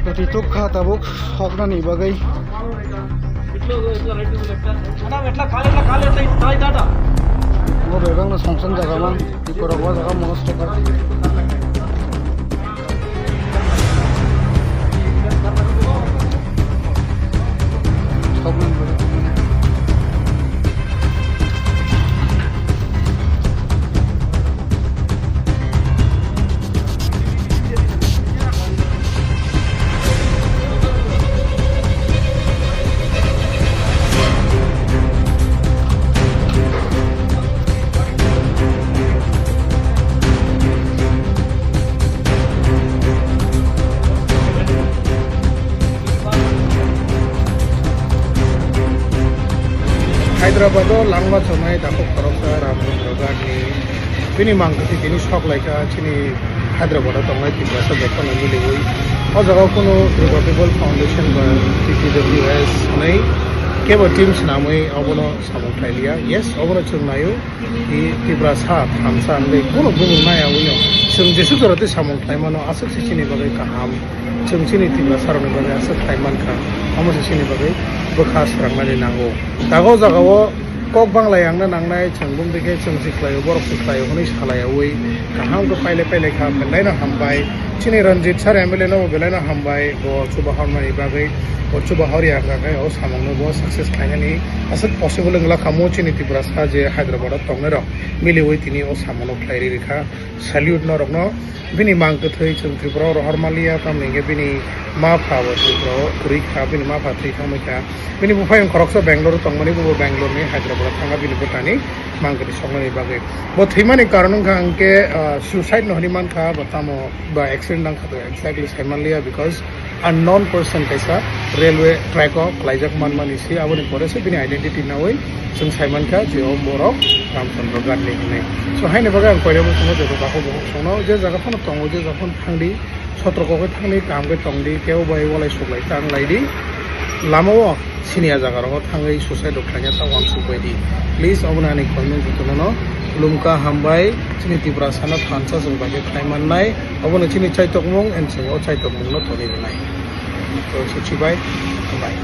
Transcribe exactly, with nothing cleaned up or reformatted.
Twi tuk kha tabuk hoknani bagwi. Bo bebakno songsan jaga man, twikorok o jaga mono sokar. Hyderabad o langma chonai dakhuk khoroksa Ramchandra Ghat ni bini mangkwthwi tini sok laikha chini Hyderabad o tongnai Tiprasa jotono miliwi. O jaga o kunu Revival Foundation ba T T W S hwnwi kebo team swnamwi obono samung khlai liya. Yes, obono chwng naio. Ti-, Tiprasa thansa hwnwi kunu bumung nai aboni. Chwng jesu jora tei samung khlai mano, aswk se chini bagwi kaham. Chwng chini Tiprasa rokni bagwi aswk khlai mankha, omo se chini bagwi bwkha swrangnani nango. Dago jagao kok banglai angna nangnai, chwng bumdi khe chwng si khlaio, borok si khlaio hwnwi salaiyaui kaham khe pailai pailai kha, belaino hambai. Chini Ranjit sir M L A no belaino hambai, bo chubahormani bagwi, bo chubahor ya kha khe o samungno bo success khlainani aswk possible wngla kha mo chini Tiprasa je Hyderabad o tongnai rok. Miliwi tini o samono khlai ri rikha. Salute norokno. Bini mang kwthwi chwng Tripura o rohor manliya, tamni hwnkhe bini ma pha bo Tripura o kwrwi kha, bini ma pha thwi thangbai kha. Bini buphayung khoroksa Bangalore o tongmani, bo Bangalore ni Hyderabad o thangkha bini bwtani mang kwthwi soknani bagwi. Bo thwimani karon wngkha hwnkhe, ah, suicide no hwnwi mankha, bo tamo ba accident wngkha to exactly sai manliya, because unknown person kaisa railway track o kwlaijak manmani se, aboni pore se bini identity naui chwng sai mankha je o borok Ramchandra Ghat ni hinwi. So, haini bagwi ang koina bo chwngno joto takhuk bukhuk songno je jaga phano tongo, je jaga phano thangdi, sotroko khe thangdi, kaham khe tongdi, kebo bai walai suklai tang laidi. Lama o siniya jaga rogo thangwi suicide rok khlaina ta uansuk baidi. Please, obono ani koimung jotono no khulumkha, hambai, chini Tiprasa no thansa chwng bai khe khlai mannai. Obono chini chaitokmung, and chwng o chaitokmung no tonwi rwnai. To, suchibai, hambai.